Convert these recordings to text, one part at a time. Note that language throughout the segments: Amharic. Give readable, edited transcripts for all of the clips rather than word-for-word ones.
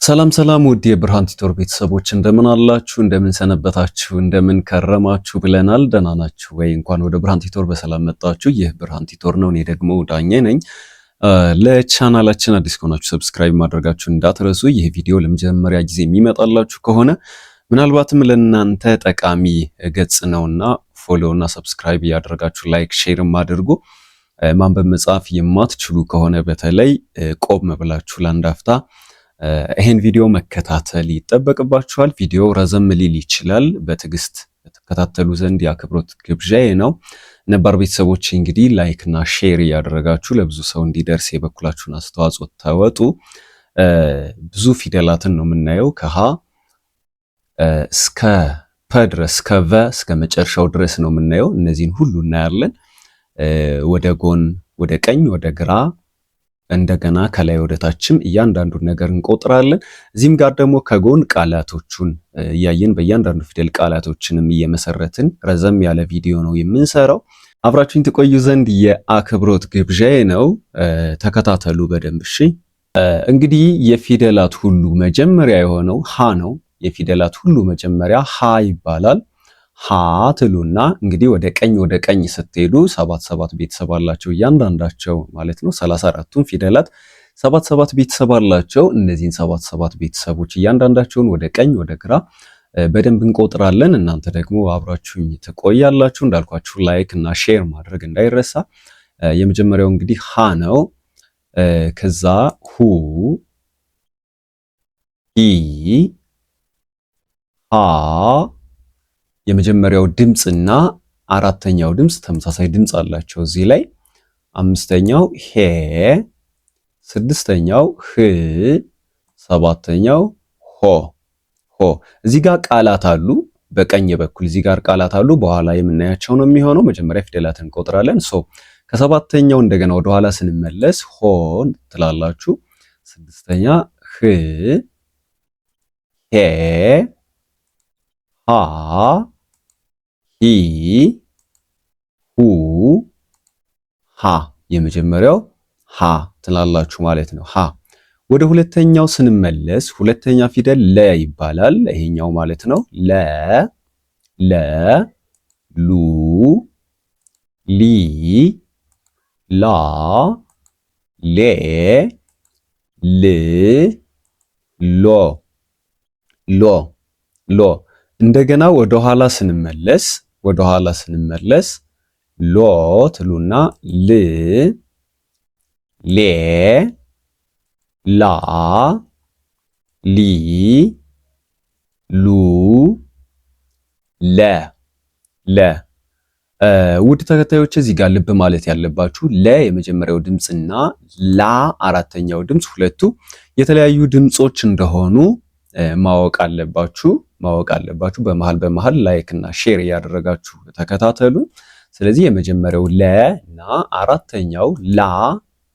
ሰላም ሰላም ውድ የብርሃን ቲቶር ቤተሰቦች እንደምን አላችሁ? እንደምን ሰነበታችሁ? እንደምን ከረማችሁ ብለናል። ደህና ናችሁ ወይ? እንኳን ወደ ብርሃን ቲቶር በሰላም መጣችሁ። ይህ ብርሃን ቲቶር ነው። እኔ ደግሞ ዳኜ ነኝ። ለቻናላችን አዲስ ከሆናችሁ subscribe ማድረጋችሁ እንዳትረሱ። ይህ ቪዲዮ ለመጀመሪያ ጊዜ የሚመጣላችሁ ከሆነ ምናልባትም ለእናንተ ጠቃሚ ገጽ ነውና follow እና subscribe እያደረጋችሁ like፣ share ም አድርጉ። ማንበብ መጻፍ የማትችሉ ከሆነ በተለይ ቆም ብላችሁ ለአንድ አፍታ ይሄን ቪዲዮ መከታተል ይጠበቅባችኋል። ቪዲዮ ረዘም ሊል ይችላል። በትዕግስት ተከታተሉ ዘንድ የአክብሮት ግብዣዬ ነው። ነባር ቤተሰቦች እንግዲህ like እና share እያደረጋችሁ ለብዙ ሰው እንዲደርስ የበኩላችሁን አስተዋጽኦ ተወጡ። ብዙ ፊደላትን ነው የምናየው፣ ከሀ እስከ ፐ ድረስ፣ ከቨ እስከ መጨረሻው ድረስ ነው የምናየው። እነዚህን ሁሉ እናያለን። ወደ ጎን፣ ወደ ቀኝ፣ ወደ ግራ፣ እንደገና ከላይ ወደ ታችም እያንዳንዱን ነገር እንቆጥራለን። እዚህም ጋር ደግሞ ከጎን ቃላቶቹን እያየን በእያንዳንዱ ፊደል ቃላቶችንም እየመሰረትን ረዘም ያለ ቪዲዮ ነው የምንሰራው። አብራችሁኝ ትቆዩ ዘንድ የአክብሮት ግብዣዬ ነው። ተከታተሉ በደንብ እሺ። እንግዲህ የፊደላት ሁሉ መጀመሪያ የሆነው ሀ ነው። የፊደላት ሁሉ መጀመሪያ ሀ ይባላል። ሀ ትሉና እንግዲህ ወደ ቀኝ ወደ ቀኝ ስትሄዱ ሰባት ሰባት ቤተሰብ አላቸው እያንዳንዳቸው ማለት ነው። 34ቱም ፊደላት ሰባት ሰባት ቤተሰብ አላቸው። እነዚህን ሰባት ሰባት ቤተሰቦች እያንዳንዳቸውን ወደ ቀኝ ወደ ግራ በደንብ እንቆጥራለን። እናንተ ደግሞ አብራችሁኝ ትቆያላችሁ። እንዳልኳችሁ like እና share ማድረግ እንዳይረሳ። የመጀመሪያው እንግዲህ ሀ ነው። ከዛ ሁ፣ ሂ፣ ሃ። የመጀመሪያው ድምፅና አራተኛው ድምፅ ተመሳሳይ ድምፅ አላቸው እዚህ ላይ። አምስተኛው ሄ፣ ስድስተኛው ህ፣ ሰባተኛው ሆ። ሆ። እዚህ ጋር ቃላት አሉ። በቀኝ በኩል እዚህ ጋር ቃላት አሉ። በኋላ የምናያቸው ነው የሚሆነው። መጀመሪያ ፊደላትን እንቆጥራለን። So ከሰባተኛው እንደገና ወደኋላ ስንመለስ ሆ ትላላችሁ። ስድስተኛ ህ፣ ሄ፣ ሃ፣ ሂ፣ ሁ፣ ሃ። የመጀመሪያው ሃ ትላላችሁ ማለት ነው። ሃ። ወደ ሁለተኛው ስንመለስ ሁለተኛ ፊደል ለ ይባላል። ይሄኛው ማለት ነው። ለ፣ ለ፣ ሉ፣ ሊ፣ ላ፣ ሌ፣ ል፣ ሎ፣ ሎ፣ ሎ። እንደገና ወደ ኋላ ስንመለስ ሎ ትሉና ል፣ ሌ፣ ላ፣ ሊ፣ ሉ፣ ለ፣ ለ። ውድ ተከታዮች እዚህ ጋር ልብ ማለት ያለባችሁ ለ የመጀመሪያው ድምፅና ላ አራተኛው ድምፅ ሁለቱ የተለያዩ ድምፆች እንደሆኑ ማወቅ አለባችሁ ማወቅ አለባችሁ። በመሃል በመሃል like እና share እያደረጋችሁ ተከታተሉ። ስለዚህ የመጀመሪያው ለ እና አራተኛው ላ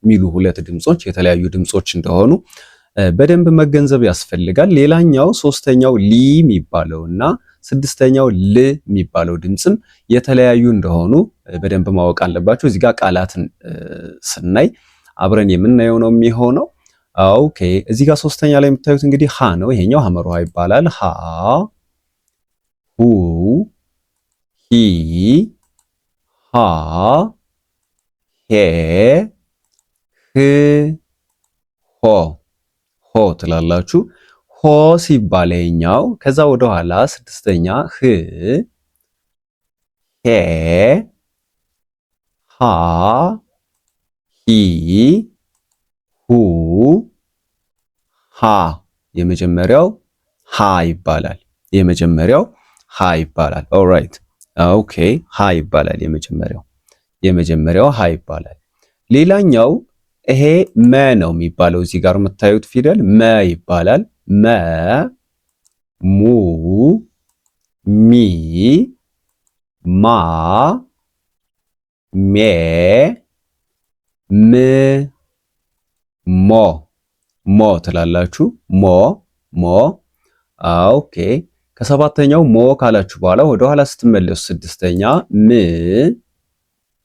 የሚሉ ሁለት ድምጾች የተለያዩ ድምጾች እንደሆኑ በደንብ መገንዘብ ያስፈልጋል። ሌላኛው ሶስተኛው ሊ የሚባለው እና ስድስተኛው ል የሚባለው ድምፅም የተለያዩ እንደሆኑ በደንብ ማወቅ አለባችሁ። እዚህ ጋር ቃላትን ስናይ አብረን የምናየው ነው የሚሆነው። Okay፣ እዚህ ጋር ሶስተኛ ላይ የምታዩት እንግዲህ ሀ ነው። ይሄኛው ሐመሩ ሐ ይባላል። ሀ፣ ሁ፣ ሂ፣ ሃ፣ ሄ፣ ህ፣ ሆ። ሆ ትላላችሁ። ሆ ሲባል ይሄኛው ከዛ ወደ ኋላ ስድስተኛ ህ፣ ሄ፣ ሃ፣ ሂ፣ ሁ፣ ሃ። የመጀመሪያው ሃ ይባላል። የመጀመሪያው ሃ ይባላል። Alright, okay፣ ሃ ይባላል። የመጀመሪያው ሃ ይባላል። ሌላኛው ይሄ መ ነው የሚባለው። እዚህ ጋር የምታዩት ፊደል መ ይባላል። መ፣ ሙ፣ ሚ፣ ማ፣ ሜ፣ ም፣ ሞ። ሞ ትላላችሁ። ሞ፣ ሞ። Okay፣ ከሰባተኛው ሞ ካላችሁ በኋላ ወደ ኋላ ስትመለሱ ስድስተኛ ም፣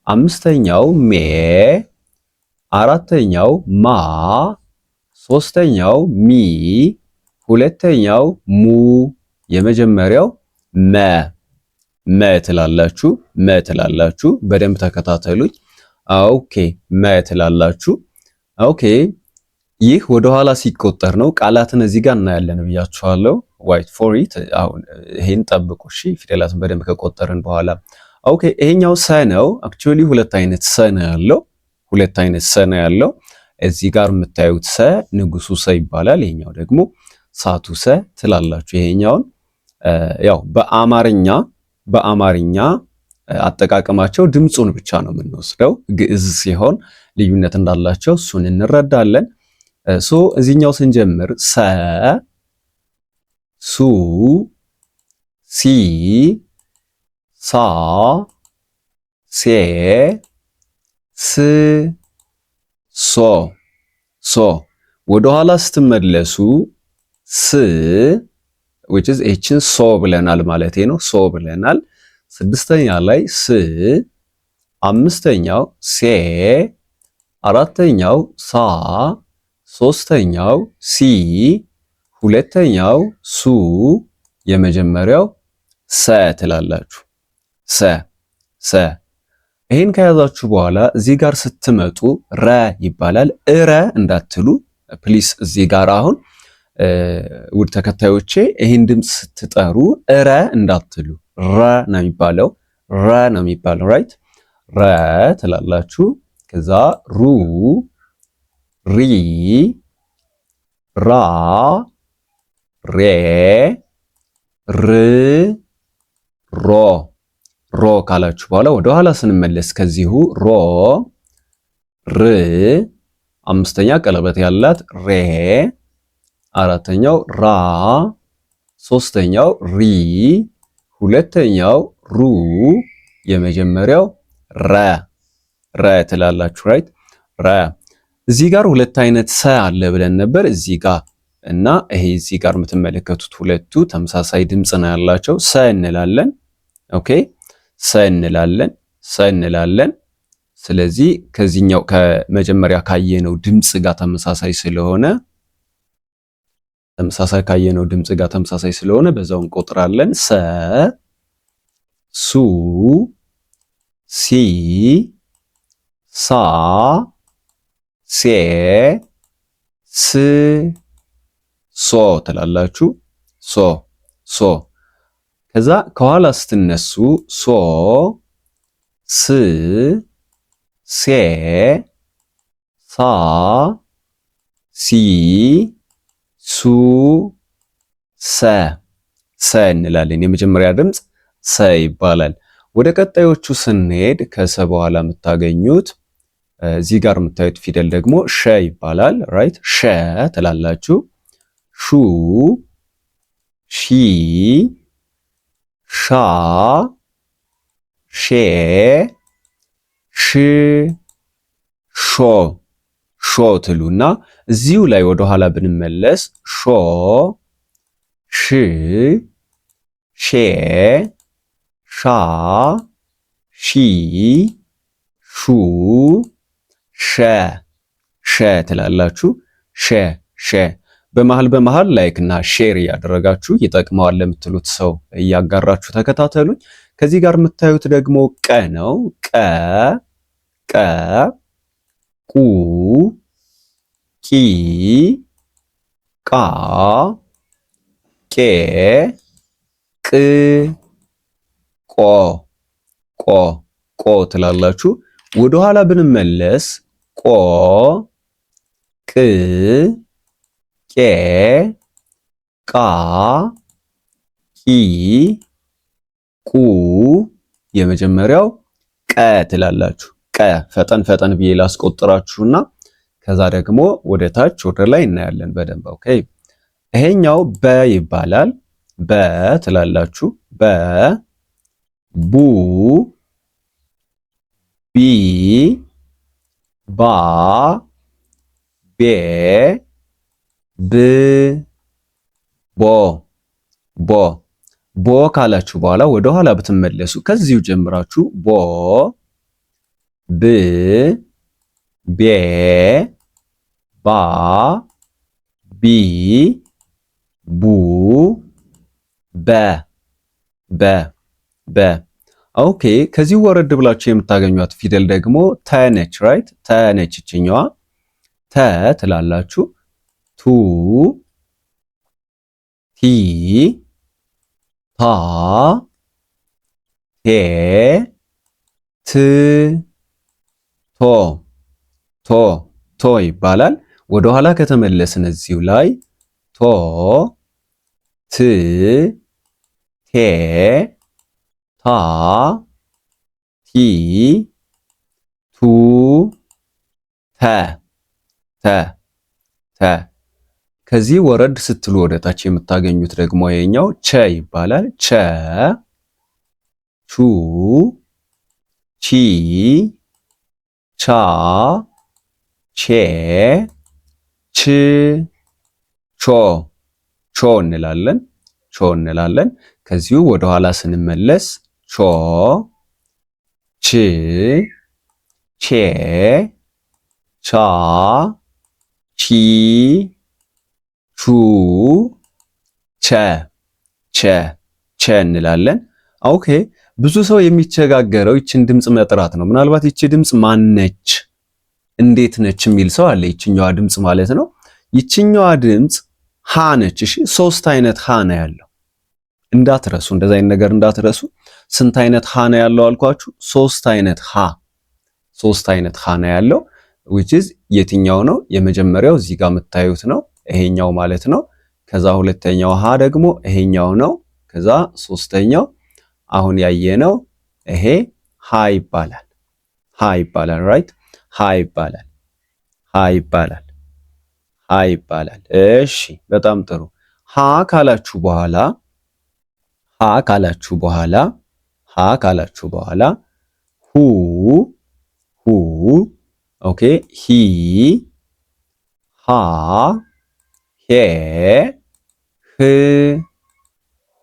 አምስተኛው ሜ፣ አራተኛው ማ፣ ሶስተኛው ሚ፣ ሁለተኛው ሙ፣ የመጀመሪያው መ መ ትላላችሁ። መ ትላላችሁ። በደንብ ተከታተሉኝ። Okay መ ትላላችሁ። Okay ይህ ወደኋላ ሲቆጠር ነው። ቃላትን እዚህ ጋር እናያለን ብያችኋለሁ። Wait for it። አሁን ይሄን ጠብቁ እሺ። ፊደላትን በደንብ ከቆጠርን በኋላ okay። ይሄኛው ሰ ነው። Actually ሁለት አይነት ሰ ነው ያለው። ሁለት አይነት ሰ ነው ያለው። እዚህ ጋር የምታዩት ሰ ንጉሱ ሰ ይባላል። ይሄኛው ደግሞ ሳቱ ሰ ትላላችሁ። ይሄኛውን ያው በአማርኛ አጠቃቀማቸው ድምፁን ብቻ ነው የምንወስደው። ግዕዝ ሲሆን ልዩነት እንዳላቸው እሱን እንረዳለን። So እዚህኛው ስንጀምር ሰ፣ ሱ፣ ሲ፣ ሳ፣ ሴ፣ ስ፣ ሶ ሶ። ወደኋላ ስትመለሱ ስ which is ይችን ሶ ብለናል ማለት ነው። ሶ ብለናል። ስድስተኛ ላይ ስ፣ አምስተኛው ሴ፣ አራተኛው ሳ፣ ሶስተኛው ሲ፣ ሁለተኛው ሱ፣ የመጀመሪያው ሰ ትላላችሁ። ሰ ሰ። ይሄን ከያዛችሁ በኋላ እዚህ ጋር ስትመጡ ረ ይባላል። እረ እንዳትሉ please። እዚህ ጋር አሁን ውድ ተከታዮቼ ይህን ድምፅ ስትጠሩ እረ እንዳትሉ፣ ረ ነው የሚባለው። ረ ነው የሚባለው። Right ረ ትላላችሁ። ከዛ ሩ፣ ሪ፣ ራ፣ ሬ፣ ር፣ ሮ። ሮ ካላችሁ በኋላ ወደ ኋላ ስንመለስ ከዚሁ ሮ፣ ር፣ አምስተኛ ቀለበት ያላት ሬ፣ አራተኛው ራ፣ ሶስተኛው ሪ፣ ሁለተኛው ሩ፣ የመጀመሪያው ረ ረ ትላላችሁ። Right ረ። እዚህ ጋር ሁለት አይነት ሰ አለ ብለን ነበር። እዚህ ጋር እና ይሄ እዚህ ጋር የምትመለከቱት ሁለቱ ተመሳሳይ ድምፅ ነው ያላቸው። ሰ እንላለን። Okay ሰ እንላለን፣ ሰ እንላለን። ስለዚህ ከዚህኛው ከመጀመሪያ ካየነው ድምፅ ጋር ተመሳሳይ ስለሆነ ተመሳሳይ ካየነው ድምፅ ጋር ተመሳሳይ ስለሆነ በዛው እንቆጥራለን። ሰ፣ ሱ፣ ሲ፣ ሳ፣ ሴ፣ ስ፣ ሶ ትላላችሁ። ሶ ሶ። ከዛ ከኋላ ስትነሱ ሶ፣ ስ፣ ሴ፣ ሳ፣ ሲ፣ ሱ፣ ሰ ሰ እንላለን። የመጀመሪያ ድምፅ ሰ ይባላል። ወደ ቀጣዮቹ ስንሄድ ከሰ በኋላ የምታገኙት እዚህ ጋር የምታዩት ፊደል ደግሞ ሸ ይባላል። Right ሸ ትላላችሁ። ሹ፣ ሺ፣ ሻ፣ ሼ፣ ሽ፣ ሾ ሾ ትሉና እዚሁ ላይ ወደ ኋላ ብንመለስ ሾ፣ ሽ፣ ሼ፣ ሻ፣ ሺ፣ ሹ፣ ሸ ሸ ትላላችሁ። ሸ ሸ። በመሃል በመሃል like እና share እያደረጋችሁ ይጠቅመዋል ለምትሉት ሰው እያጋራችሁ ተከታተሉኝ። ከዚህ ጋር የምታዩት ደግሞ ቀ ነው። ቀ ቀ፣ ቁ፣ ቂ፣ ቃ፣ ቄ፣ ቅ፣ ቆ ቆ ቆ ትላላችሁ። ወደኋላ ብንመለስ ቆ፣ ቅ፣ ቄ፣ ቃ፣ ቂ፣ ቁ፣ የመጀመሪያው ቀ ትላላችሁ። ቀ ፈጠን ፈጠን ብዬ ላስቆጥራችሁና ከዛ ደግሞ ወደ ታች ወደ ላይ እናያለን በደንብ። Okay ይሄኛው በ ይባላል። በ ትላላችሁ። በ፣ ቡ፣ ቢ፣ ባ፣ ቤ፣ ብ፣ ቦ ቦ ቦ ካላችሁ በኋላ ወደ ኋላ ብትመለሱ ከዚሁ ጀምራችሁ ቦ፣ ብ፣ ቤ፣ ባ፣ ቢ፣ ቡ፣ በ፣ በ፣ በ። Okay፣ ከዚህ ወረድ ብላችሁ የምታገኟት ፊደል ደግሞ ተ ነች። Right፣ ተ ነች ይችኛዋ ተ ትላላችሁ። ቱ፣ ቲ፣ ታ፣ ቴ፣ ት፣ ቶ፣ ቶ፣ ቶ ይባላል። ወደኋላ ከተመለስን እዚሁ ላይ ቶ፣ ት፣ ቴ፣ ታ፣ ቲ፣ ቱ፣ ተ፣ ተ፣ ተ። ከዚህ ወረድ ስትሉ ወደ ታች የምታገኙት ደግሞ የኛው ቸ ይባላል። ቸ፣ ቹ፣ ቺ፣ ቻ፣ ቼ፣ ች፣ ቾ፣ ቾ እንላለን። ቾ እንላለን። ከዚሁ ወደ ኋላ ስንመለስ ቾ፣ ች፣ ቼ፣ ቻ፣ ቺ፣ ቹ፣ ቸ፣ ቸ፣ ቸ እንላለን። Okay፣ ብዙ ሰው የሚቸጋገረው ይችን ድምፅ መጥራት ነው። ምናልባት ይቺ ድምፅ ማነች እንዴት ነች የሚል ሰው አለ። ይችኛዋ ድምፅ ማለት ነው። ይችኛዋ ድምፅ ሃ ነች። እሺ፣ ሶስት አይነት ሃ ነው ያለው፣ እንዳትረሱ፣ እንደዛ አይነት ነገር እንዳትረሱ። ስንት አይነት ሃ ነው ያለው አልኳችሁ? ሶስት አይነት ሃ፣ ሶስት አይነት ሃ ነው ያለው። Which is የትኛው ነው? የመጀመሪያው እዚህ ጋር የምታዩት ነው፣ ይሄኛው ማለት ነው። ከዛ ሁለተኛው ሃ ደግሞ ይሄኛው ነው። ከዛ ሶስተኛው አሁን ያየነው ይሄ ሃ ይባላል። ሃ ይባላል። Right፣ ሃ ይባላል። ሃ ይባላል። ሃ ይባላል። እሺ፣ በጣም ጥሩ። ሃ ካላችሁ በኋላ፣ ሃ ካላችሁ በኋላ፣ ሃ ካላችሁ በኋላ ሁ፣ ሁ፣ okay፣ ሂ፣ ሃ፣ ሄ፣ ህ፣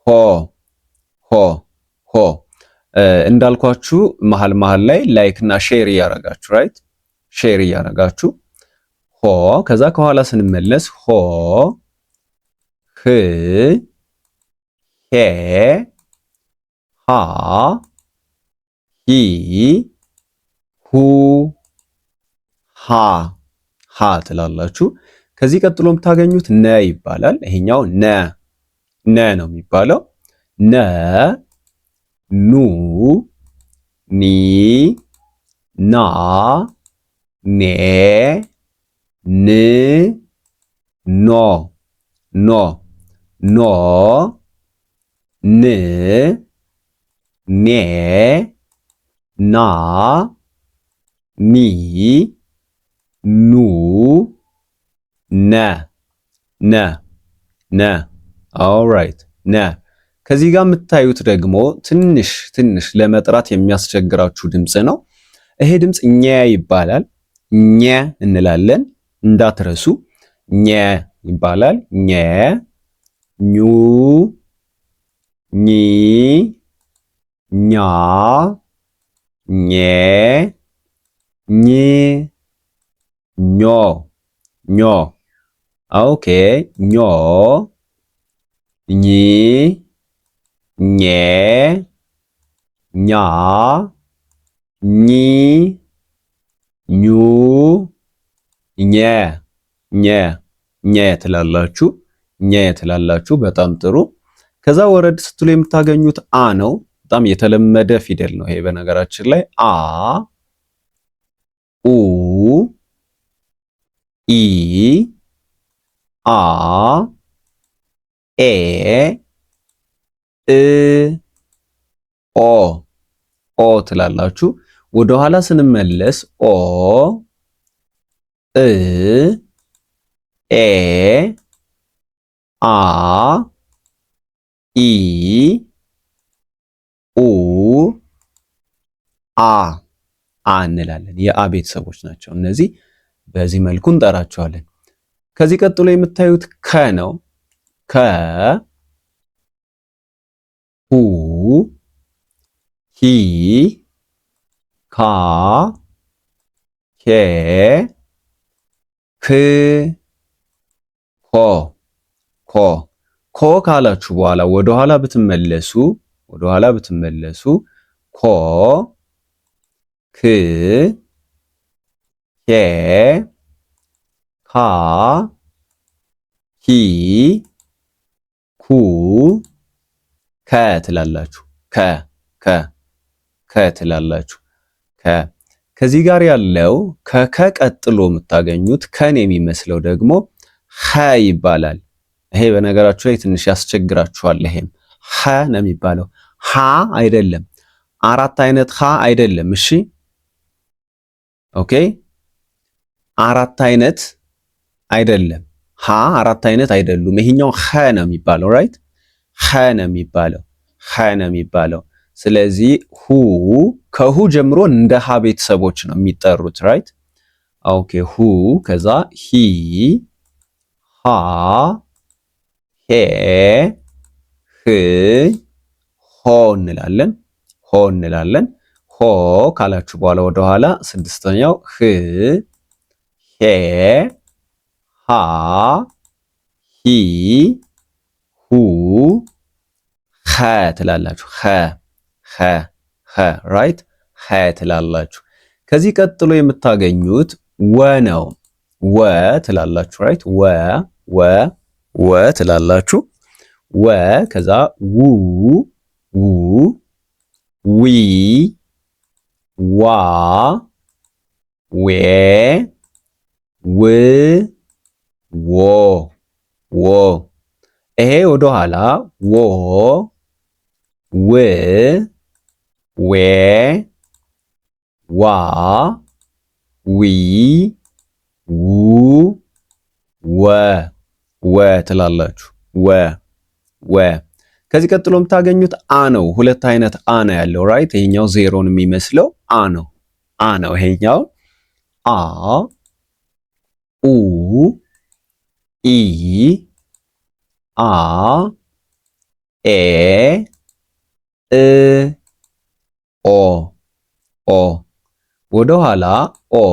ሆ፣ ሆ፣ ሆ። እንዳልኳችሁ መሃል መሃል ላይ like እና share እያረጋችሁ፣ right፣ share እያረጋችሁ። ሆ። ከዛ ከኋላ ስንመለስ ሆ፣ ህ፣ ሄ፣ ሃ፣ ሂ፣ ሁ፣ ሃ፣ ሃ ትላላችሁ። ከዚህ ቀጥሎ የምታገኙት ነ ይባላል። ይሄኛው ነ፣ ነ ነው የሚባለው። ነ፣ ኑ፣ ኒ፣ ና፣ ኔ፣ ን፣ ኖ፣ ኖ፣ ኖ፣ ን፣ ኔ፣ ና፣ ኒ፣ ኑ፣ ነ፣ ነ፣ ነ። Alright፣ ነ። ከዚህ ጋር የምታዩት ደግሞ ትንሽ ትንሽ ለመጥራት የሚያስቸግራችሁ ድምፅ ነው። ይሄ ድምፅ ኘ ይባላል። ኘ እንላለን፣ እንዳትረሱ። ኘ ይባላል። ኘ፣ ኙ፣ ኚ፣ ኛ፣ ኜ፣ ኝ፣ ኞ፣ ኞ። Okay፣ ኞ፣ ኚ፣ ኜ፣ ኛ፣ ኚ፣ ኙ፣ ኘ፣ ኘ፣ ኘ ትላላችሁ። ኘ ትላላችሁ። በጣም ጥሩ። ከዛ ወረድ ስትሉ የምታገኙት አ ነው። በጣም የተለመደ ፊደል ነው ይሄ በነገራችን ላይ። አ፣ ኡ፣ ኢ፣ አ፣ ኤ፣ እ፣ ኦ፣ ኦ ትላላችሁ። ወደኋላ ስንመለስ ኦ፣ እ፣ ኤ፣ አ፣ ኢ፣ ኡ፣ አ፣ አ እንላለን። የአ ቤተሰቦች ናቸው እነዚህ። በዚህ መልኩ እንጠራቸዋለን። ከዚህ ቀጥሎ የምታዩት ከ ነው። ከ፣ ሁ፣ ሂ፣ ካ፣ ኬ፣ ክ፣ ኮ፣ ኮ። ኮ ካላችሁ በኋላ ወደኋላ ብትመለሱ ወደኋላ ብትመለሱ ኮ ክ ኬ ካ ኪ ኩ ከ ትላላችሁ። ከ ከ ከ ትላላችሁ። ከ ከዚህ ጋር ያለው ከከ ቀጥሎ የምታገኙት ከን የሚመስለው ደግሞ ኸ ይባላል። ይሄ በነገራችሁ ላይ ትንሽ ያስቸግራችኋል። ይሄም ኸ ነው የሚባለው፣ ሀ አይደለም። አራት አይነት ሀ አይደለም። እሺ okay፣ አራት አይነት አይደለም። ሀ አራት አይነት አይደሉም። ይሄኛው ኸ ነው የሚባለው። right ኸ ነው የሚባለው። ኸ ነው የሚባለው። ስለዚህ ሁ ከሁ ጀምሮ እንደ ሀ ቤተሰቦች ነው የሚጠሩት። right okay። ሁ ከዛ ሂ ሃ ሄ ህ ሆ እንላለን። ሆ እንላለን። ሆ ካላችሁ በኋላ ወደኋላ ስድስተኛው ህ ሄ ሃ ሂ ሁ ኸ ትላላችሁ። ኸ ኸ ኸ right ኸ ትላላችሁ። ከዚህ ቀጥሎ የምታገኙት ወ ነው። ወ ትላላችሁ። right ወ ወ ወ ትላላችሁ። ወ ከዛ ው ው ዊ ዋ ዌ ው ዎ ዎ ይሄ ወደኋላ ዎ ው ዌ ዋ ዊ ው ወ ወ ትላላችሁ። ወ ወ ከዚህ ቀጥሎ የምታገኙት አ ነው። ሁለት አይነት አ ነው ያለው right። ይሄኛው ዜሮን የሚመስለው አ ነው። አ ነው ይሄኛው አ ኡ ኢ አ ኤ እ ኦ ኦ ወደ ኋላ ኦ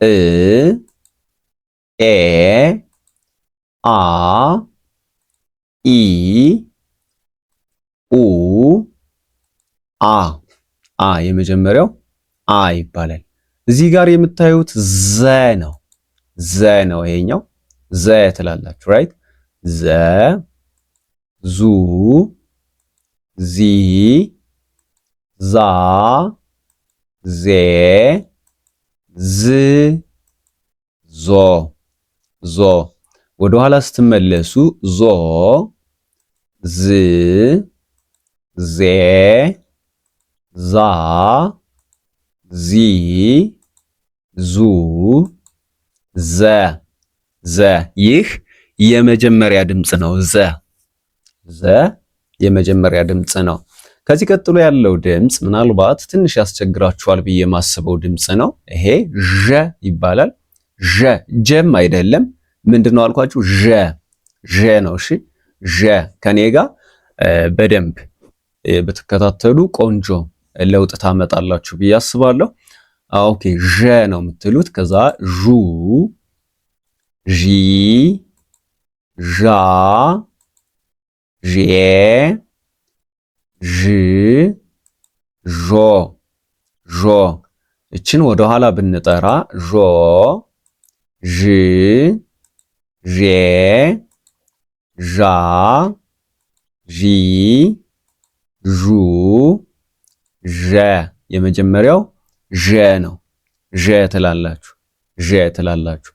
እ ኤ አ ኢ ኡ አ አ የመጀመሪያው አ ይባላል። እዚህ ጋር የምታዩት ዘ ነው። ዘ ነው ይሄኛው ዘ ትላላችሁ። right ዘ ዙ ዚ ዛ ዜ ዝ ዞ ዞ ወደኋላ ስትመለሱ ዞ ዝ ዜ ዛ ዚ ዙ ዘ ዘ። ይህ የመጀመሪያ ድምፅ ነው። ዘ ዘ የመጀመሪያ ድምፅ ነው። ከዚህ ቀጥሎ ያለው ድምፅ ምናልባት ትንሽ ያስቸግራችኋል ብዬ የማስበው ድምፅ ነው። ይሄ ዠ ይባላል። ዠ ጀም አይደለም። ምንድን ነው አልኳችሁ? ዠ ዠ ነው። እሺ ዠ ከኔ ጋር በደንብ ብትከታተሉ ቆንጆ ለውጥ ታመጣላችሁ ብዬ አስባለሁ። okay ዠ ነው የምትሉት። ከዛ ዡ ዢ ዣ ዤ ዥ ዦ ዦ እችን ወደ ኋላ ብንጠራ ዦ ዥ ዤ ዣ ዢ ዡ ዠ የመጀመሪያው ዠ ነው። ዠ ትላላችሁ ዠ ትላላችሁ።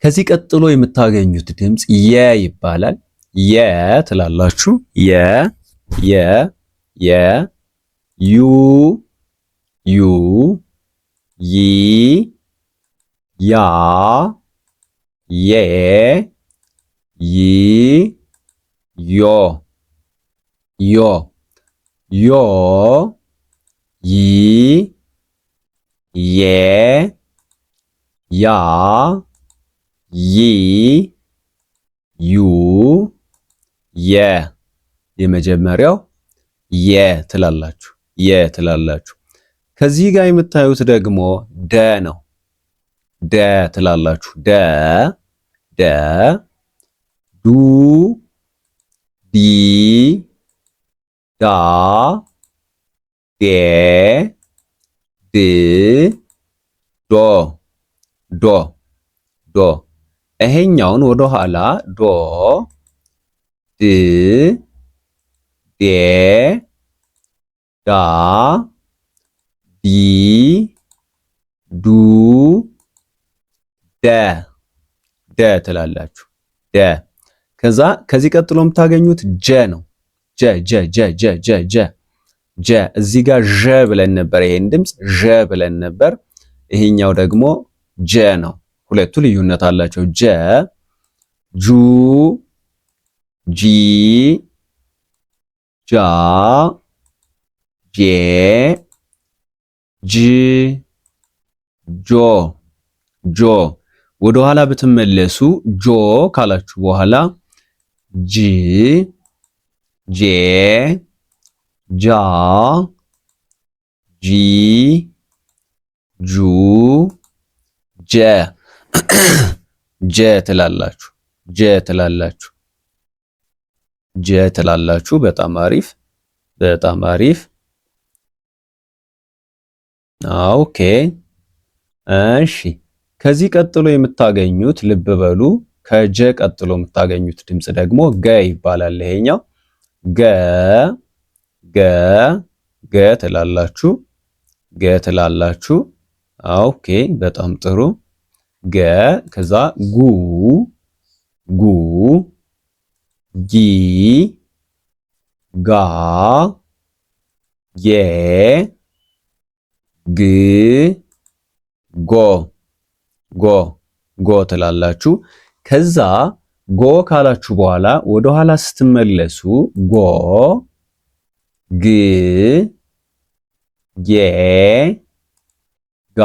ከዚህ ቀጥሎ የምታገኙት ድምፅ የ ይባላል። የ ትላላችሁ። የ የ የ ዩ ዩ ይ ያ ዬ ይ ዮ ዮ ዮ ይ የ ያ ይ ዩ የ የመጀመሪያው የ ትላላችሁ የ ትላላችሁ። ከዚህ ጋር የምታዩት ደግሞ ደ ነው። ደ ትላላችሁ። ደ ደ ዱ ዲ ዳ ዴ ድ ዶ ዶ ዶ። ይሄኛውን ወደ ኋላ ዶ ድ ዴ ዳ ዲ ዱ ደ ደ ትላላችሁ። ደ። ከዛ ከዚህ ቀጥሎ የምታገኙት ጀ ነው። ጀ ጀ ጀ ጀ ጀ ጀ ጀ። እዚህ ጋር ዠ ብለን ነበር፣ ይሄን ድምፅ ዠ ብለን ነበር። ይሄኛው ደግሞ ጀ ነው። ሁለቱ ልዩነት አላቸው። ጀ ጁ ጂ ጃ ጄ ጅ ጆ ጆ። ወደኋላ ብትመለሱ ጆ ካላችሁ በኋላ ጅ ጄ ጃ ጂ ጁ ጀ ጀ ትላላችሁ። ጀ ትላላችሁ። ጀ ትላላችሁ። በጣም አሪፍ፣ በጣም አሪፍ። okay፣ እሺ። ከዚህ ቀጥሎ የምታገኙት ልብ በሉ፣ ከጀ ቀጥሎ የምታገኙት ድምፅ ደግሞ ገ ይባላል። ይሄኛው ገ ገ ገ ትላላችሁ። ገ ትላላችሁ። okay፣ በጣም ጥሩ። ገ ከዛ ጉ ጉ ጊ ጋ ጌ ግ ጎ ጎ ጎ ትላላችሁ። ከዛ ጎ ካላችሁ በኋላ ወደ ኋላ ስትመለሱ ጎ ግ ጌ ጋ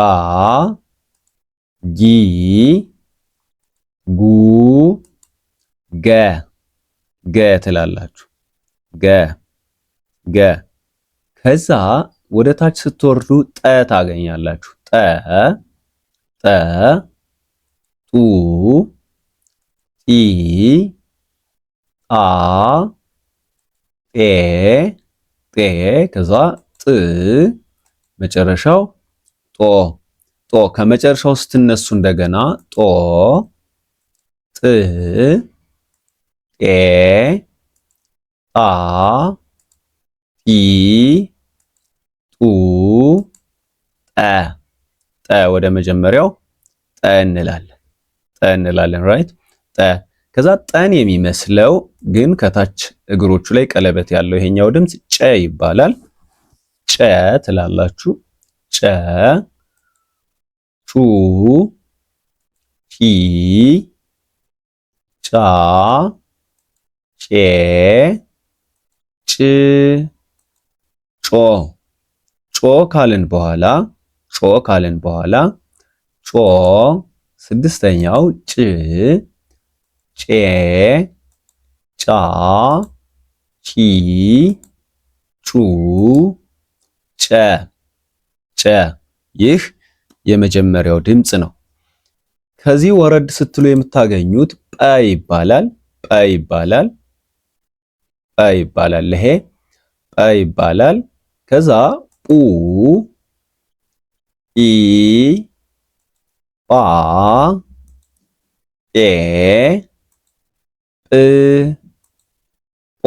ጊ ጉ ገ ገ ትላላችሁ። ገ ገ። ከዛ ወደ ታች ስትወርዱ ጠ ታገኛላችሁ። ጠ ጠ ጡ ጢ ጣ ጤ ጤ ከዛ ጥ መጨረሻው ጦ ጦ። ከመጨረሻው ስትነሱ እንደገና ጦ ጥ ጤ ጣ ጢ ጡ ጠ ጠ። ወደ መጀመሪያው ጠ እንላለን። ጠ እንላለን። right፣ ጠ። ከዛ ጠን የሚመስለው ግን ከታች እግሮቹ ላይ ቀለበት ያለው ይሄኛው ድምፅ ጨ ይባላል። ጨ ትላላችሁ። ጨ ጩ ጪ ጫ ጬ ጭ ጮ። ጮ ካልን በኋላ ጮ ካልን በኋላ ጮ ስድስተኛው ጭ ጬ ጫ ጪ ጩ ጨ ጨ። ይህ የመጀመሪያው ድምፅ ነው። ከዚህ ወረድ ስትሉ የምታገኙት ጰ ይባላል። ጰ ይባላል። ጰ ይባላል። ይሄ ጰ ይባላል። ከዛ ጱ ኢ ጳ ጴ ጵ ጶ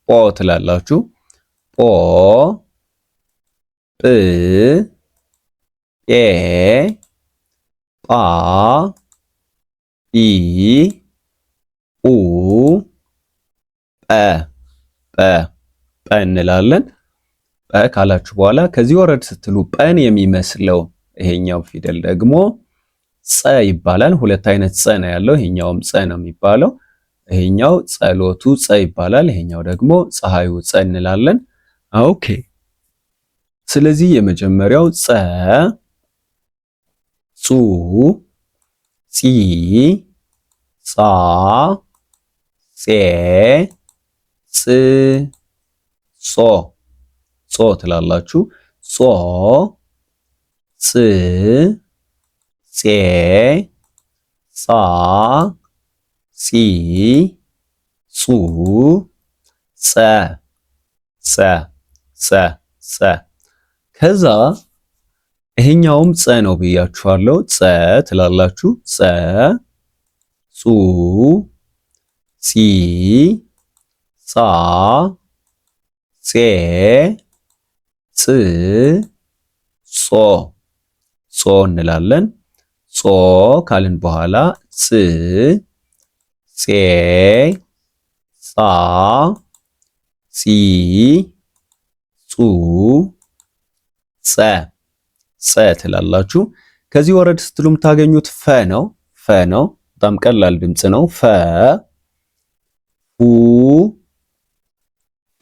ጶ ትላላችሁ። ጶ ጵ ጴ ጳ ጲ ጱ ጰ ጰ ጰ እንላለን። ጰ ካላችሁ በኋላ ከዚህ ወረድ ስትሉ ጰን የሚመስለው ይሄኛው ፊደል ደግሞ ጸ ይባላል። ሁለት አይነት ጸ ነው ያለው። ይሄኛውም ጸ ነው የሚባለው። ይሄኛው ጸሎቱ ጸ ይባላል። ይሄኛው ደግሞ ፀሐዩ ጸ እንላለን። okay። ስለዚህ የመጀመሪያው ጸ፣ ጹ፣ ጺ፣ ጻ፣ ጼ፣ ጽ፣ ጾ ጾ ትላላችሁ። ጾ፣ ጽ፣ ጼ፣ ጻ፣ ጺ፣ ጹ፣ ጸ፣ ጸ፣ ጸ፣ ጸ። ከዛ ይሄኛውም ጸ ነው ብያችኋለሁ። ጸ ትላላችሁ። ጸ፣ ጹ፣ ጺ፣ ጻ፣ ጼ፣ ጽ፣ ጾ፣ ጾ እንላለን። ጾ ካልን በኋላ ጽ፣ ጼ፣ ጻ፣ ጺ፣ ጹ፣ ጸ፣ ጸ ትላላችሁ። ከዚህ ወረድ ስትሉ የምታገኙት ፈ ነው። ፈ ነው። በጣም ቀላል ድምፅ ነው። ፈ፣ ፉ፣ ፊ፣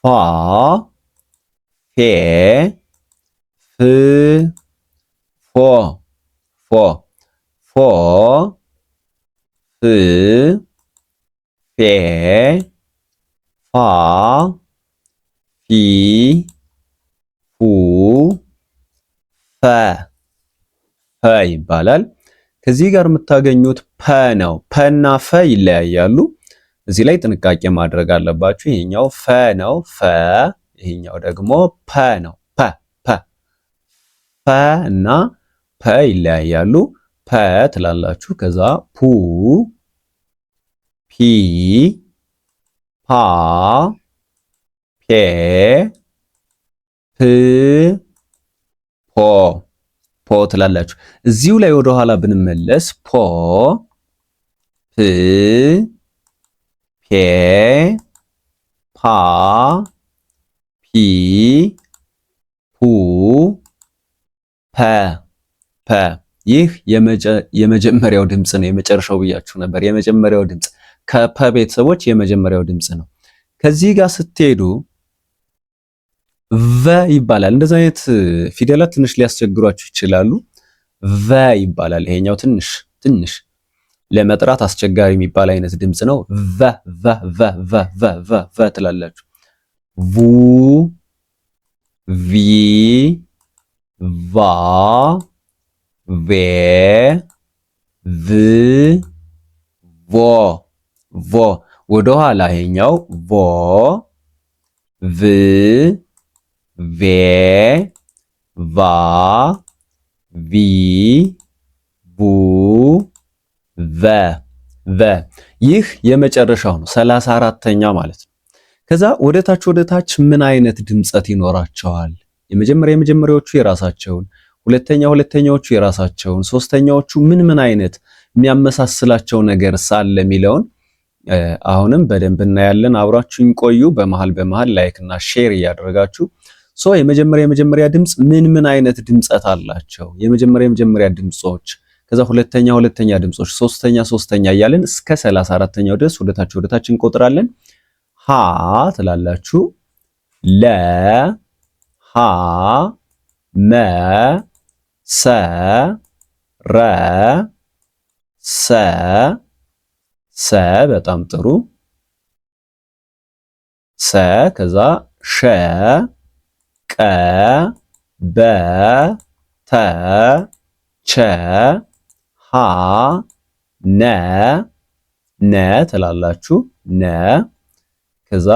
ፋ፣ ፌ፣ ፍ፣ ፎ፣ ፎ፣ ፎ፣ ፍ፣ ፌ፣ ፋ፣ ፊ፣ ፉ፣ ፈ፣ ፈ ይባላል። ከዚህ ጋር የምታገኙት ፐ ነው። ፐ እና ፈ ይለያያሉ። እዚህ ላይ ጥንቃቄ ማድረግ አለባችሁ። ይሄኛው ፈ ነው፣ ፈ። ይሄኛው ደግሞ ፐ ነው፣ ፐ ፐ። ፈ እና ፐ ይለያያሉ። ፐ ትላላችሁ። ከዛ ፑ፣ ፒ፣ ፓ፣ ፔ፣ ፕ፣ ፖ፣ ፖ ትላላችሁ። እዚሁ ላይ ወደ ኋላ ብንመለስ ፖ፣ ፕ፣ ፔ፣ ፓ፣ ፒ፣ ፑ፣ ፐ፣ ፐ። ይህ የመጀመሪያው ድምፅ ነው። የመጨረሻው ብያችሁ ነበር። የመጀመሪያው ድምፅ ከፐ ቤተሰቦች የመጀመሪያው ድምፅ ነው። ከዚህ ጋር ስትሄዱ ቨ ይባላል። እንደዚህ አይነት ፊደላት ትንሽ ሊያስቸግሯችሁ ይችላሉ። ቨ ይባላል። ይሄኛው ትንሽ ትንሽ ለመጥራት አስቸጋሪ የሚባል አይነት ድምፅ ነው። ቨ ቨ ቨ ቨ ቨ ቨ ቨ ትላላችሁ። ቩ፣ ቪ፣ ቫ፣ ቬ፣ ቭ፣ ቮ፣ ቮ። ወደኋላ ይሄኛው ቮ፣ ቭ፣ ቬ፣ ቫ፣ ቪ፣ ቩ፣ ቨ፣ ቨ። ይህ የመጨረሻው ነው፣ 34ኛ ማለት ነው። ከዛ ወደታች ወደታች ምን አይነት ድምጸት ይኖራቸዋል? የመጀመሪያ የመጀመሪያዎቹ የራሳቸውን፣ ሁለተኛ ሁለተኛዎቹ የራሳቸውን፣ ሶስተኛዎቹ ምን ምን አይነት የሚያመሳስላቸው ነገር ሳለ የሚለውን አሁንም በደንብ እናያለን። አብራችሁኝ ቆዩ። በመሃል በመሃል like እና share እያደረጋችሁ። So የመጀመሪያ የመጀመሪያ ድምጽ ምን ምን አይነት ድምጸት አላቸው? የመጀመሪያ የመጀመሪያ ድምጾች፣ ከዛ ሁለተኛ ሁለተኛ ድምጾች፣ ሶስተኛ ሶስተኛ እያልን እስከ 34ኛው ድረስ ወደታች ወደታች እንቆጥራለን። ሀ ትላላችሁ፣ ለ፣ ሀ፣ መ፣ ሰ፣ ረ፣ ሰ፣ ሰ። በጣም ጥሩ። ሰ፣ ከዛ ሸ፣ ቀ፣ በ፣ ተ፣ ቸ፣ ሀ፣ ነ፣ ነ ትላላችሁ፣ ነ። ከዛ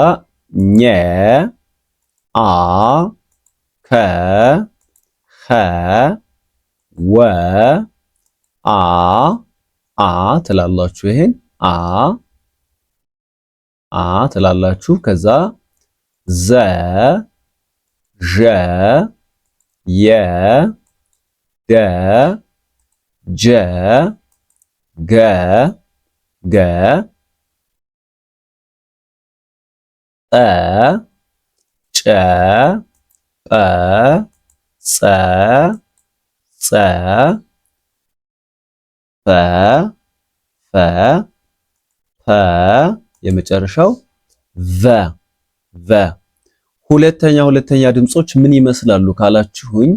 ኘ፣ አ፣ ከ፣ ኸ፣ ወ፣ አ፣ አ ትላላችሁ። ይሄን አ አ ትላላችሁ። ከዛ ዘ፣ ዠ፣ የ፣ ደ፣ ጀ፣ ገ፣ ገ፣ ጠ፣ ጨ፣ ጰ፣ ጸ፣ ጸ፣ ፈ፣ ፈ፣ ፐ፣ የመጨረሻው ቨ፣ ቨ። ሁለተኛ ሁለተኛ ድምጾች ምን ይመስላሉ ካላችሁኝ፣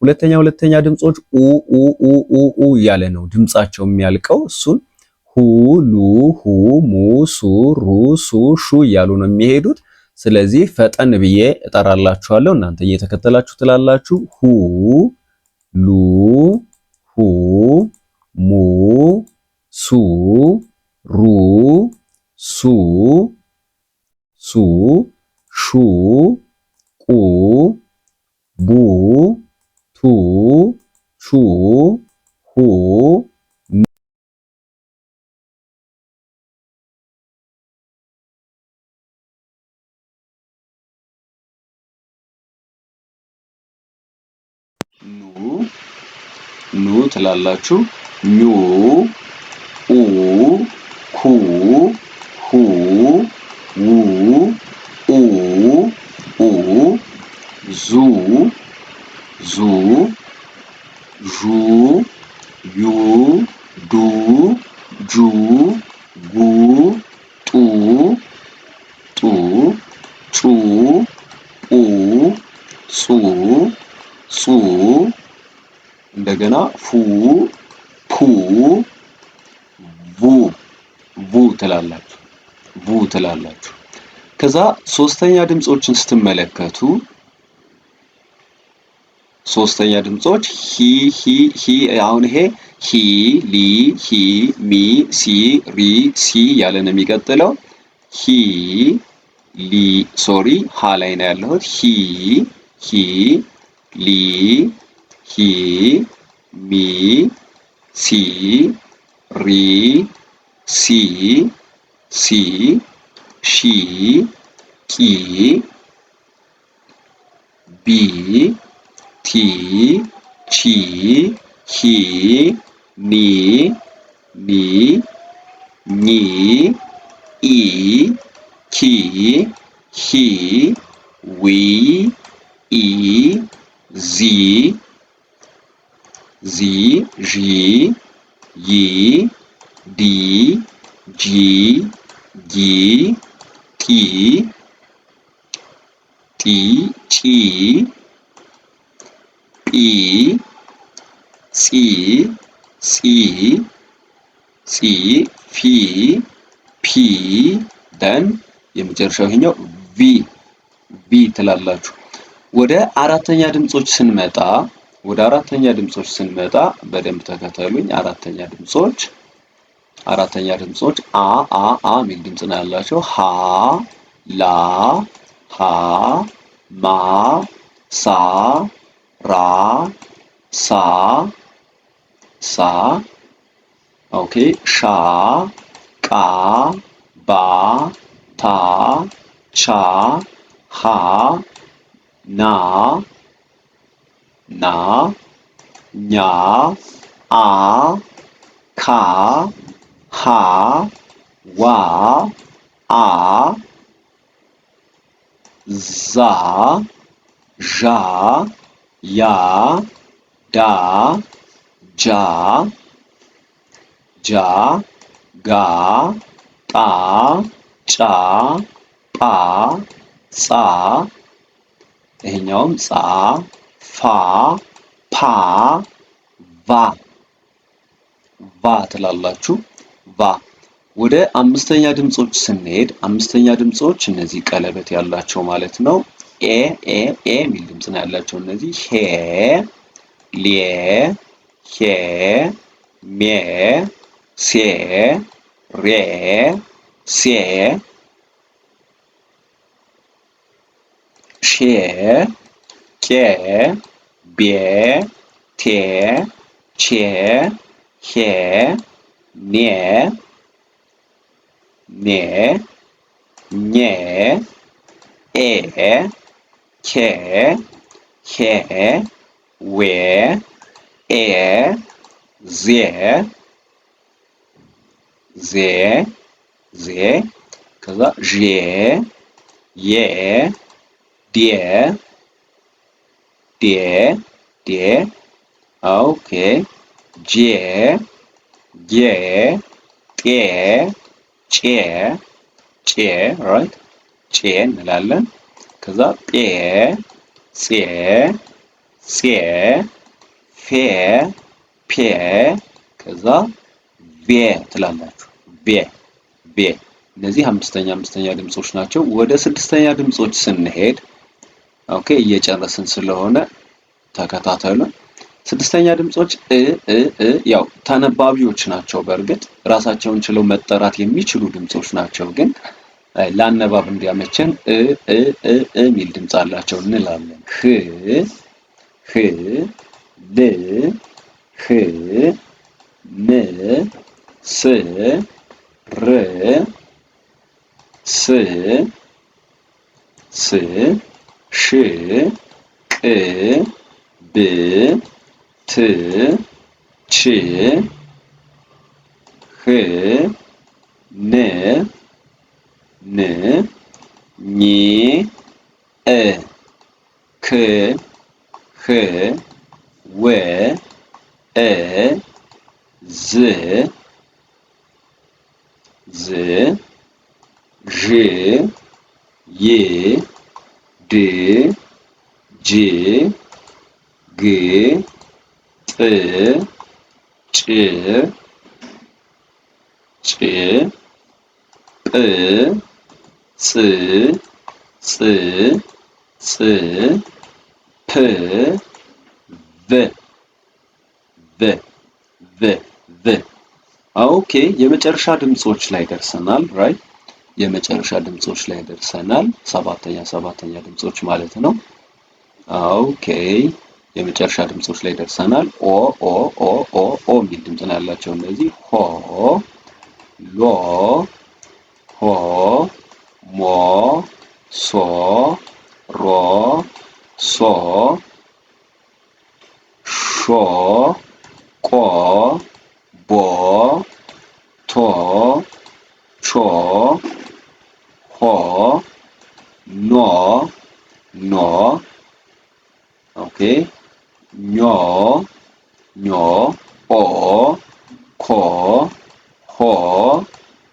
ሁለተኛ ሁለተኛ ድምጾች ኡ ኡ ኡ ኡ ኡ እያለ ነው ድምጻቸው የሚያልቀው። እሱን ሁ፣ ሉ፣ ሁ፣ ሙ፣ ሱ፣ ሩ፣ ሱ፣ ሹ እያሉ ነው የሚሄዱት። ስለዚህ ፈጠን ብዬ እጠራላችኋለሁ፣ እናንተ እየተከተላችሁ ትላላችሁ። ሁ፣ ሉ፣ ሁ፣ ሙ፣ ሱ፣ ሩ፣ ሱ፣ ሱ፣ ሹ፣ ቁ፣ ቡ፣ ቱ፣ ቹ፣ ሁ፣ ኑ ኑ ትላላችሁ። ኙ፣ ኡ፣ ኩ፣ ሁ፣ ው፣ ኡ፣ ኡ፣ ዙ፣ ዙ፣ ዡ፣ ዩ፣ ዱ፣ ጁ፣ ጉ፣ ጡ፣ ጡ፣ ጩ፣ ጱ፣ ጹ፣ ጹ፣ እንደገና ፉ፣ ፑ፣ ቡ፣ ቡ ትላላችሁ፣ ቡ ትላላችሁ። ከዛ ሶስተኛ ድምጾችን ስትመለከቱ ሶስተኛ ድምጾች ሂ፣ ሂ፣ ሂ። አሁን ይሄ ሂ፣ ሊ፣ ሂ፣ ሚ፣ ሲ፣ ሪ፣ ሲ ያለ ነው የሚቀጥለው። ሂ፣ ሊ፣ sorry፣ ሃ ላይ ነው ያለሁት። ሂ፣ ሂ፣ ሊ፣ ሂ፣ ሚ፣ ሲ፣ ሪ፣ ሲ፣ ሲ፣ ሺ፣ ቂ፣ ቢ፣ ቲ፣ ቺ፣ ሂ፣ ኒ፣ ኒ፣ ኚ፣ ኢ፣ ኪ፣ ሂ፣ ዊ፣ ኢ፣ ዚ፣ ዚ፣ ዢ፣ ይ፣ ዲ፣ ጂ፣ ጊ፣ ጢ፣ ጢ፣ ጪ፣ ጲ፣ ጺ፣ ጺ፣ ጺ፣ ፊ፣ ፒ፣ then የመጨረሻው ይሄኛው ቪ፣ ቪ ትላላችሁ። ወደ አራተኛ ድምጾች ስንመጣ ወደ አራተኛ ድምጾች ስንመጣ በደንብ ተከተሉኝ። አራተኛ ድምጾች አ፣ አ፣ አ የሚል ድምጽ ነው ያላቸው። ሀ፣ ላ፣ ሀ፣ ማ፣ ሳ፣ ራ፣ ሳ፣ ሳ፣ okay፣ ሻ፣ ቃ፣ ባ፣ ታ፣ ቻ፣ ሃ፣ ና፣ ና፣ ኛ፣ አ፣ ካ፣ ሃ፣ ዋ፣ አ፣ ዛ፣ ዣ፣ ያ፣ ዳ፣ ጃ፣ ጃ፣ ጋ፣ ጣ፣ ጫ፣ ጳ፣ ጻ፣ ይሄኛውም ጻ፣ ፋ፣ ፓ፣ ቫ፣ ቫ ትላላችሁ። ቫ። ወደ አምስተኛ ድምጾች ስንሄድ አምስተኛ ድምጾች እነዚህ ቀለበት ያላቸው ማለት ነው። ኤ፣ ኤ፣ ኤ የሚል ድምጽ ነው ያላቸው እነዚህ። ሄ፣ ሌ፣ ሄ፣ ሜ፣ ሴ፣ ሬ፣ ሴ፣ ሼ፣ ቄ፣ ቤ፣ ቴ፣ ቼ፣ ሄ፣ ኔ፣ ኔ፣ ኜ፣ ኤ፣ ኬ፣ ሄ፣ ዌ፣ ኤ፣ ዜ፣ ዜ፣ ዜ፣ ከዛ ዤ፣ ዬ፣ ዴ፣ ዴ፣ ዴ፣ okay፣ ጄ፣ ጌ፣ ጤ፣ ጬ፣ ጬ፣ right፣ ጬ እንላለን። ከዛ ጴ፣ ጼ፣ ጼ፣ ፌ፣ ፔ፣ ከዛ ቬ ትላላችሁ። ቬ፣ ቬ። እነዚህ አምስተኛ አምስተኛ ድምጾች ናቸው። ወደ ስድስተኛ ድምጾች ስንሄድ okay፣ እየጨረስን ስለሆነ ተከታተሉን። ስድስተኛ ድምጾች እ እ እ ያው ተነባቢዎች ናቸው። በእርግጥ ራሳቸውን ችለው መጠራት የሚችሉ ድምጾች ናቸው። ግን ለአነባብ እንዲያመቸን እ እ እ እ የሚል ድምፅ አላቸው እንላለን። ህ ህ ል ህ ም ስ ር ስ ስ ሽ ቅ ብ ት ች ህ ን ን ኝ እ ክ ህ ወ እ ዝ ዝ ዥ ይ ድ ጅ ግ ጥ ጭ ጭ ጵ ጽ ጽ ጽ ፕ ቭ ቭ ቭ ቭ። Okay፣ የመጨረሻ ድምጾች ላይ ደርሰናል። Right፣ የመጨረሻ ድምጾች ላይ ደርሰናል። ሰባተኛ ድምጾች ማለት ነው። Okay፣ የመጨረሻ ድምጾች ላይ ደርሰናል። ኦ ኦ ኦ ኦ ኦ የሚል ድምጽ ነው ያላቸው እነዚህ። ሆ ሎ ሆ ሞ ሶ ሮ ሶ ሾ ቆ ቦ ቶ ቾ ሆ ኖ ኖ። Okay፣ ኞ ኞ ኦ ኮ ሆ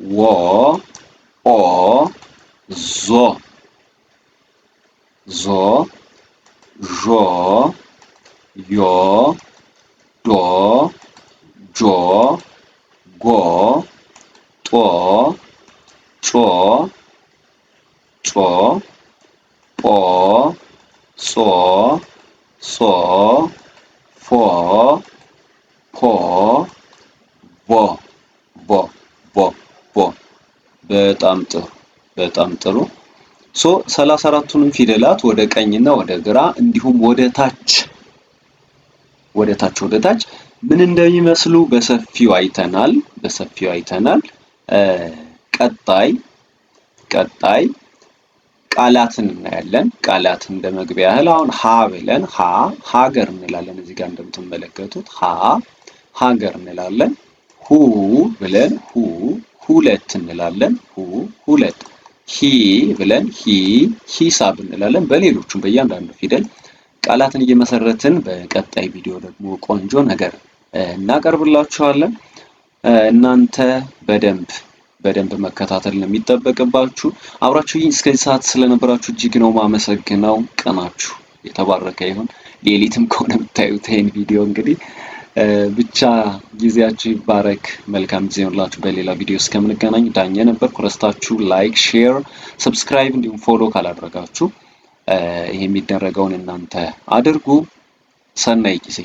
ዎ ኦ ዞ ዞ ዦ ዮ ዶ ጆ ጎ ጦ ጮ ጮ ጶ ጾ ጾ ፎ ፖ ቮ ቮ ቮ ቮ። በጣም ጥሩ፣ በጣም ጥሩ። So 34ቱንም ፊደላት ወደ ቀኝና ወደ ግራ እንዲሁም ወደ ታች ወደ ታች ወደ ታች ምን እንደሚመስሉ በሰፊው አይተናል፣ በሰፊው አይተናል። ቀጣይ ቀጣይ ቃላትን እናያለን። ቃላትን እንደ መግቢያ ያህል አሁን ሀ ብለን ሀ ሀገር እንላለን። እዚህ ጋር እንደምትመለከቱት ሀ ሀገር እንላለን። ሁ ብለን ሁ ሁለት እንላለን። ሁ ሁለት። ሂ ብለን ሂ ሂሳብ እንላለን። በሌሎቹም በእያንዳንዱ ፊደል ቃላትን እየመሰረትን በቀጣይ ቪዲዮ ደግሞ ቆንጆ ነገር እናቀርብላችኋለን። እናንተ በደንብ በደንብ መከታተል ነው የሚጠበቅባችሁ። አብራችሁ እስከዚህ ሰዓት ስለነበራችሁ እጅግ ነው ማመሰግነው። ቀናችሁ የተባረከ ይሁን። ሌሊትም ከሆነ የምታዩት ይሄን ቪዲዮ እንግዲህ ብቻ ጊዜያችሁ ይባረክ። መልካም ጊዜ ይሁንላችሁ። በሌላ ቪዲዮ እስከምንገናኝ ዳኘ ነበርኩ። ረስታችሁ like፣ share፣ subscribe እንዲሁም follow ካላደረጋችሁ ይሄ የሚደረገውን እናንተ አድርጉ። ሰናይ ጊዜ።